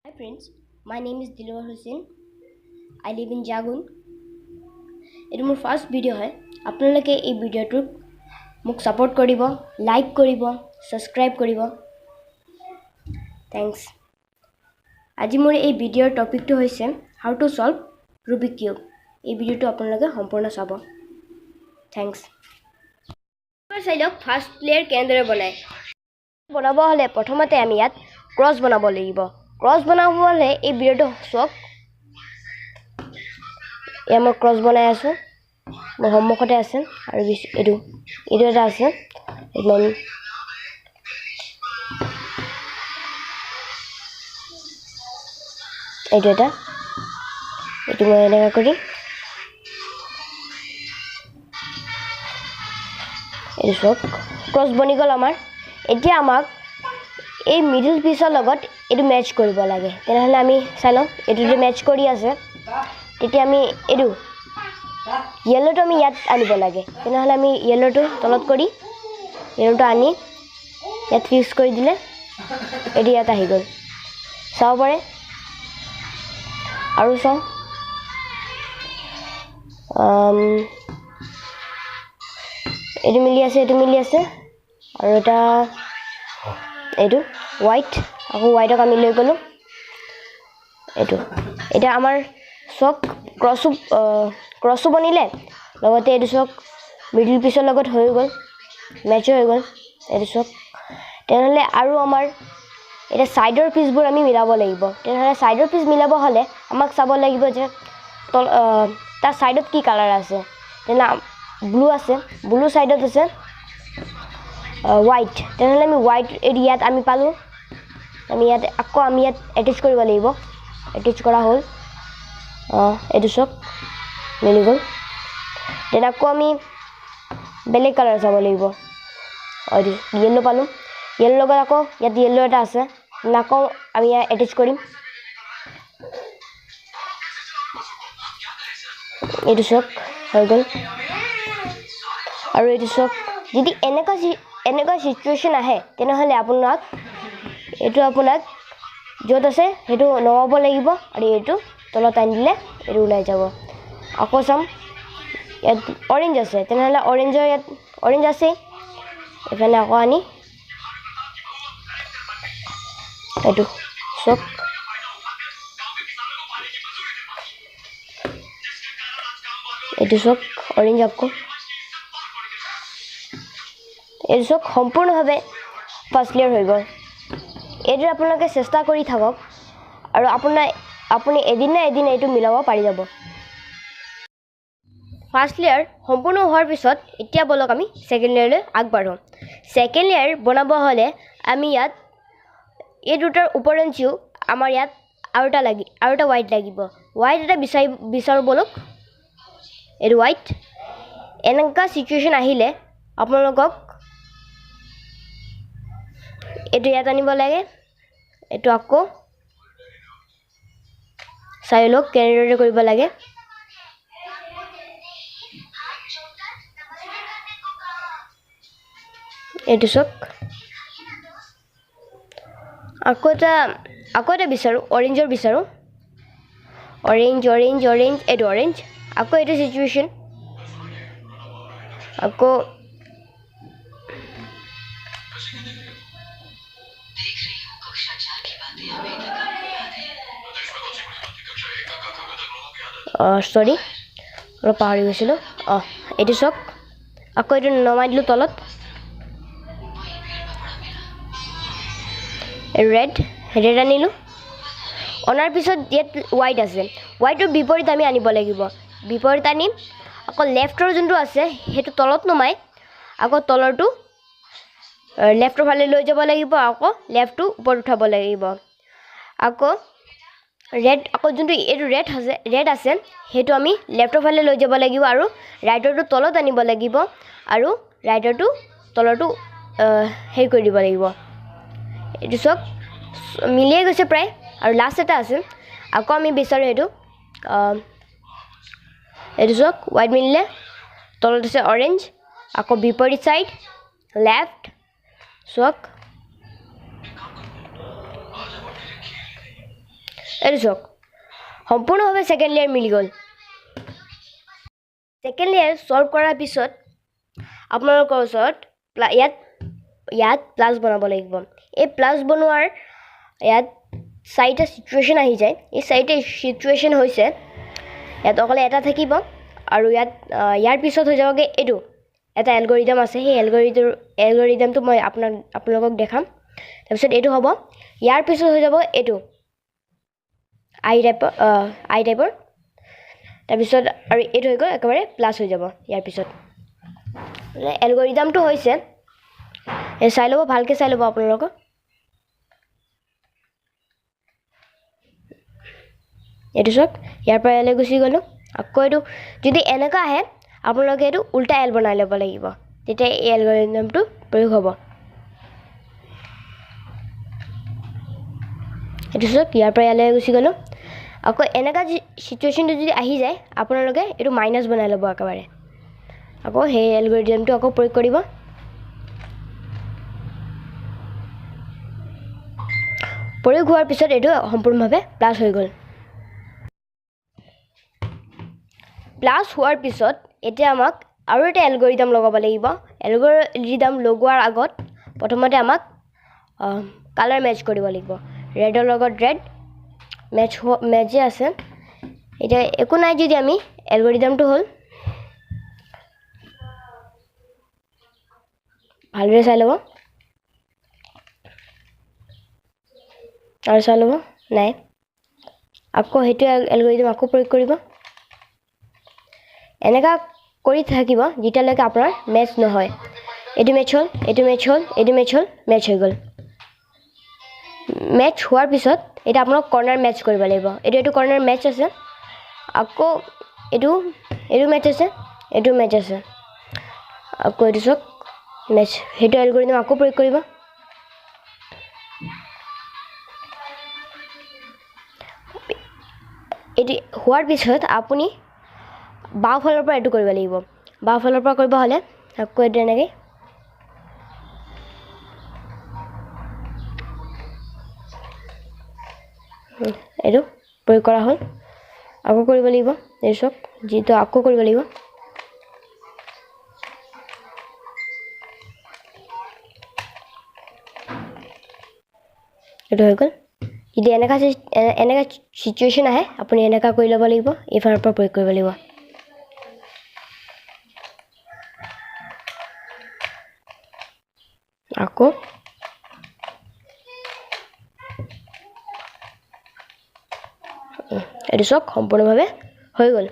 Hi friends, my name is Dilwar Hussain. I live in Jagun. এইটো মোৰ first video' হয়। আপোনালোকে এই ভিডিঅ'টোক মোক ছাপোৰ্ট কৰিব, লাইক কৰিব, ছাবস্ক্ৰাইব কৰিব। Thanks. আজি মোৰ এই ভিডিঅ'ৰ টপিকটো হৈছে how to solve Rubik cube. এই ভিডিঅ'টো আপোনালোকে সম্পূৰ্ণ চাব। Thanks. এবাৰ চাই লওক ফাৰ্ষ্ট লেয়াৰ কেনেদৰে বনায়। বনাব হ'লে প্ৰথমতে আমি ইয়াত ক্ৰছ বনাব লাগিব। ক্ৰছ বনাব হ'লে এই ভিডিঅ'টো চাওক। এয়া মই ক্ৰছ বনাই আছোঁ, মোৰ সন্মুখতে আছে। আৰু এইটো এইটো এটা আছে। এইটো এটা, এইটো মই এনেকুৱা কৰি এইটো চাওক, ক্ৰছ বনি গ'ল আমাৰ। এতিয়া আমাক এই মিডিল পিচৰ লগত এইটো মেচ কৰিব লাগে। তেনেহ'লে আমি চাই লওঁ, এইটো যদি মেচ কৰি আছে, তেতিয়া আমি এইটো য়েল্ল'টো আমি ইয়াত আনিব লাগে। তেনেহ'লে আমি য়েল্ল'টো তলত কৰি য়েল্ল'টো আনি ইয়াত ফিক্স কৰি দিলে এইটো ইয়াত আহি গ'ল। চাব পাৰে। আৰু চাওঁ, এইটো মিলি আছে, এইটো মিলি আছে। আৰু এটা এইটো হোৱাইট, আকৌ হোৱাইটক আমি লৈ গ'লোঁ এইটো। এতিয়া আমাৰ চাওক ক্ৰছো বনিলে, লগতে এইটো চাওক মিডিল পিচৰ লগত হৈ গ'ল, মেচো হৈ গ'ল। এইটো চাওক। তেনেহ'লে আৰু আমাৰ এতিয়া ছাইডৰ পিচবোৰ আমি মিলাব লাগিব। তেনেহ'লে ছাইডৰ পিচ মিলাব হ'লে আমাক চাব লাগিব যে তল তাৰ ছাইডত কি কালাৰ আছে। তেনে ব্লু আছে, ব্লু ছাইডত আছে হোৱাইট। তেনেহ'লে আমি হোৱাইট এইটো ইয়াত আমি পালোঁ। আমি ইয়াত আকৌ আমি ইয়াত এটেচ কৰিব লাগিব। এটেচ কৰা হ'ল। এইটো চাওক মিলি গ'ল। Then আকৌ আমি বেলেগ কালাৰ চাব লাগিব। এইটো য়েল্ল' পালোঁ। য়েল্ল' লগত আকৌ ইয়াত য়েল্ল' এটা আছে, আকৌ আমি ইয়াত এটেচ কৰিম। এইটো চাওক হৈ গ'ল। আৰু এইটো চাওক, যদি এনেকুৱা চিটুৱেশ্যন আহে, তেনেহ'লে আপোনাক এইটো আপোনাক য'ত আছে সেইটো নমাব লাগিব আৰু এইটো তলত আনি দিলে এইটো ওলাই যাব। আকৌ চাম, ইয়াত অৰেঞ্জ আছে, তেনেহ'লে অৰেঞ্জৰ ইয়াত অৰেঞ্জ আছেই, এইফালে আকৌ আনি এইটো চাওক। এইটো চাওক অৰেঞ্জ, আকৌ এইটো চাওক, সম্পূৰ্ণভাৱে ফাৰ্ষ্ট লেয়াৰ হৈ গ'ল। এইটো আপোনালোকে চেষ্টা কৰি থাকক আৰু আপুনি এদিন না এদিন এইটো মিলাব পাৰি যাব। ফাৰ্ষ্ট লেয়াৰ সম্পূৰ্ণ হোৱাৰ পিছত এতিয়া ব'লক আমি ছেকেণ্ড লেয়াৰলৈ আগবাঢ়োঁ। ছেকেণ্ড লেয়াৰ বনাব হ'লে আমি ইয়াত এই দুটাৰ উপৰঞ্চিও আমাৰ ইয়াত আৰু এটা হোৱাইট লাগিব। হোৱাইট এটা বিচাৰোঁ ব'লক। এইটো হোৱাইট। এনেকুৱা চিটুৱেশ্যন আহিলে আপোনালোকক এইটো ইয়াত আনিব লাগে। এইটো আকৌ চাই লওক কেনেদৰে কৰিব লাগে। এইটো চাওক, আকৌ এটা বিচাৰোঁ, অৰেঞ্জৰ বিচাৰোঁ। অৰেঞ্জ, অৰেঞ্জ, অৰেঞ্জ, এইটো অৰেঞ্জ। আকৌ এইটো চিটুৱেশ্যন, আকৌ চৰি অলপ পাহৰি গৈছিলোঁ। এইটো চাওক, আকৌ এইটো নমাই দিলোঁ তলত। ৰেড আনিলোঁ। অনাৰ পিছত ইয়াত হোৱাইট আছে, হোৱাইটৰ বিপৰীত আমি আনিব লাগিব। বিপৰীত আনিম, আকৌ লেফ্টৰ যোনটো আছে সেইটো তলত নমাই আকৌ তলৰটো লেফ্টৰ ফালে লৈ যাব লাগিব, আকৌ লেফ্টটো ওপৰত উঠাব লাগিব। আকৌ ৰেড, আকৌ যোনটো এইটো ৰেড আছে সেইটো আমি লেফ্টৰ ফালে লৈ যাব লাগিব আৰু ৰাইটৰটো তলত আনিব লাগিব আৰু ৰাইটৰটো তলৰটো হেৰি কৰি দিব লাগিব। এইটো চাওক মিলিয়ে গৈছে প্ৰায়। আৰু লাষ্ট এটা আছে, আকৌ আমি বিচাৰোঁ সেইটো। এইটো চাওক হোৱাইট মিলিলে, তলত আছে অৰেঞ্জ, আকৌ বিপৰীত ছাইড লেফ্ট চাওক। এইটো চাওক, সম্পূৰ্ণভাৱে ছেকেণ্ড লেয়াৰ মিলি গ'ল। ছেকেণ্ড লেয়াৰ ছল্ভ কৰাৰ পিছত আপোনালোকৰ ওচৰত ইয়াত ইয়াত প্লাছ বনাব লাগিব। এই প্লাছ বনোৱাৰ ইয়াত চাৰিটা চিটুৱেশ্যন আহি যায়। এই চাৰিটা চিটুৱেশ্যন হৈছে, ইয়াত অকলে এটা থাকিব আৰু ইয়াত ইয়াৰ পিছত হৈ যাবগৈ এইটো এটা এলগৰিদম আছে, সেই এলগৰিদমটো মই আপোনালোকক দেখাম। তাৰপিছত এইটো হ'ব, ইয়াৰ পিছত হৈ যাব এইটো আই টাইপৰ, তাৰপিছত আৰু এইটো হৈ গ'ল একেবাৰে প্লাছ হৈ যাব। ইয়াৰ পিছত এলগৰিদমটো হৈছে, এই চাই ল'ব, ভালকৈ চাই ল'ব আপোনালোকক। এইটো চাওক, ইয়াৰ পৰা ইয়ালৈ গুচি গ'লোঁ। আকৌ এইটো যদি এনেকুৱা আহে, আপোনালোকে এইটো উল্টা এল বনাই ল'ব লাগিব, তেতিয়া এই এলগৰিদমটো প্ৰয়োগ হ'ব। এইটো চাওক, ইয়াৰ পৰা ইয়ালৈ গুচি গ'লোঁ। আকৌ এনেকুৱা চিটুৱেশ্যনটো যদি আহি যায়, আপোনালোকে এইটো মাইনাছ বনাই ল'ব একেবাৰে, আকৌ সেই এলগৰিদমটো আকৌ প্ৰয়োগ কৰিব। প্ৰয়োগ হোৱাৰ পিছত এইটো সম্পূৰ্ণভাৱে প্লাছ হৈ গ'ল। প্লাছ হোৱাৰ পিছত এতিয়া আমাক আৰু এটা এলগৰিদম লগাব লাগিব। এলগৰিদম লগোৱাৰ আগত প্ৰথমতে আমাক কালাৰ মেচ কৰিব লাগিব। ৰেডৰ লগত ৰেড মেচে আছে, এতিয়া একো নাই। যদি আমি এলগৰিদমটো হ'ল, ভালদৰে চাই ল'ব আৰু চাই ল'ব, নাই, আকৌ সেইটো এলগৰিদম আকৌ প্ৰয়োগ কৰিব। এনেকুৱা কৰি থাকিব যেতিয়ালৈকে আপোনাৰ মেচ নহয়। এইটো মেচ হ'ল, এইটো মেচ হ'ল, এইটো মেচ হ'ল, মেচ হৈ গ'ল। মেচ হোৱাৰ পিছত এতিয়া আপোনাক কৰ্ণাৰ মেচ কৰিব লাগিব। এইটো কৰ্ণাৰ মেচ আছে, আকৌ এইটো মেচ আছে, এইটো মেচ আছে, আকৌ এইটো চাওক মেচ, সেইটো এলগৰিদম আকৌ প্ৰয়োগ কৰিব। এইটো হোৱাৰ পিছত আপুনি বাওঁফালৰ পৰা এইটো কৰিব লাগিব। বাওঁফালৰ পৰা কৰিব হ'লে আকৌ এইটো এনেকৈ এইটো প্ৰয়োগ কৰা হ'ল, আকৌ কৰিব লাগিব। এই চাওক, যিটো আকৌ কৰিব লাগিব। এইটো হৈ গ'ল। যদি এনেকুৱা চিটুৱেশ্যন আহে, আপুনি এনেকুৱা কৰি ল'ব লাগিব, এইফালৰ পৰা প্ৰয়োগ কৰিব লাগিব। আকৌ এইটো চাওক, সম্পূৰ্ণভাৱে হৈ গ'ল।